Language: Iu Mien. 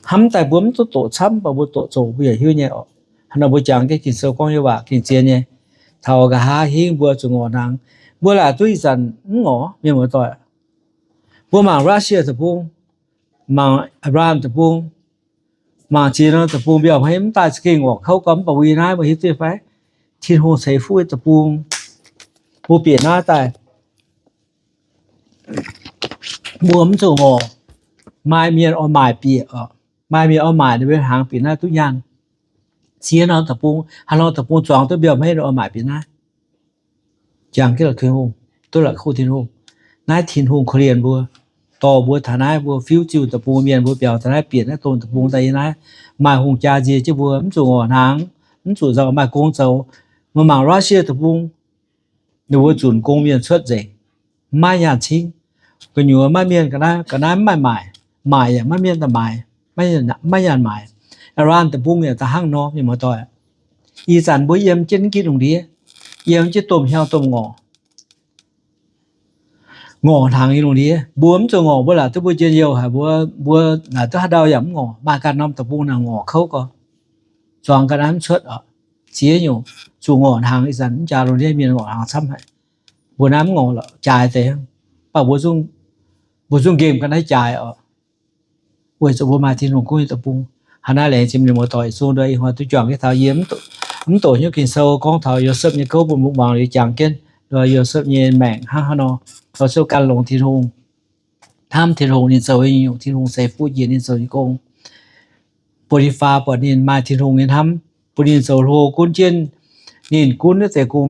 Hnamv daaih mbuo mv duqv doqc camv, mv baac mbuo doqc zoqc mbuo yaac hiuv nyei oc. Hnangv naaic mbuo jangx jienv Ging-Sou gorngv nyei waac gengh zien nyei. Taux nqa'haav hingv mbuo zuqc ngorc hnaangx. Mbuo laaic duqv ih zanc mv ngorc, mienh muoz-doic. Mbuo mangc Russia deic-bung, mangc Iran deic-bung, mangc ziex norm deic-bung mbiauh hmeiv mv daaih za'gengh ngorc kouv gorqv, mv baac mbuo yie naaiv mbuo hiuv duqv fai? Tin-Hungh ceix fuqv deic-bung, mbuo bieqc naaiv daaih, mbuo mv zuqc ngorc. Maaih mienh oix maaic bieqc oc. Maaih mienh oix maaic ninh mbuo hnaangx bieqc naaiv duqv nyaanh. Ziex norm deic-bung, haaix norm deic-bung zuangx duqv mbiauh hmeiv ninh oix maaic bieqc naaiv. Jangx jienv lorz Tin-Hungh, duqv la'kuqv Tin-Hungh. Naaiv Tin-Hungh korv-lienh mbuo, dorh mbuo taux naaiv, mbuo fiuv-ziuh deic-bung mienh mbuo biaux taux naaiv, bieqc naaiv domh deic-bung daaih yiem naaiv, maaih hungh jaa nzie jienv mbuo, mv zuqc ngorc hnaangx, mv zuqc nzauh, maaih gong zoux. Meih mangc Russia deic-bung, ninh mbuo zunc gong mienh cuotv nzengc, maiv nyaanh cingv. Gu'nyuoz maiv mienh ga'naaiv, ga'naaiv mv maaih maaic, maaic yaac maiv mienh daaih maaiz, maiv nyaanh maaic. Iran deic-bung yaac da'hnangv nor, mienh muoz-doic. Ih zanc mbuo yiem jienv ginv lungh ndiev, yiem jienv domh hnyouv domh ngorc, ngorc hnaangx nyei lungh ndiev. Mbuo mv zuqc ngorc, mbuo laaic duqv mbuo njien-youh haic, mbuo, mbuo laaic duqv haaix ndau yaac mv ngorc. Maaih ganh norm deic-bung naaic ngorc kouv gorx, zuangx ga'naaiv mv cuotv oc. Ziex nyungc zuqc ngorc hnaangx, ih zanc mv jaax lungh ndiev mienh ngorc hnaangx camv haic. Mbuo naaiv mv ngorc lorqc, jaaix deix, mv baac mbuo zungv nqemh ga'naaiv jaaix oc. Weic zuqc mbuo maaih Tin-Hungh gunv nyei deic-bung. Hnangv naaiv laengz zingh mienh muoz-doic yietc zungv nduov ih hnoi duqv juangc jienv taux yie mv doqc hnyouv Ging-Sou gorngv taux Yosepv nyei gouv bun mbuo muangx liuz jangx jienv nduov Yosepv nyei maengc hnangv haaix nor. Yosepv gan longx Tin-Hungh, hnamv Tin-Hungh, ninh zoux nyei nyungc Tin-Hungh ceix fuqv njiec ninh zoux nyei gong. Bo^ti^faa buatc ninh maaih Tin-Hungh nyei hnamv, bun ninh zoux hlo gunv jienv ninh gunv wuov deix gong.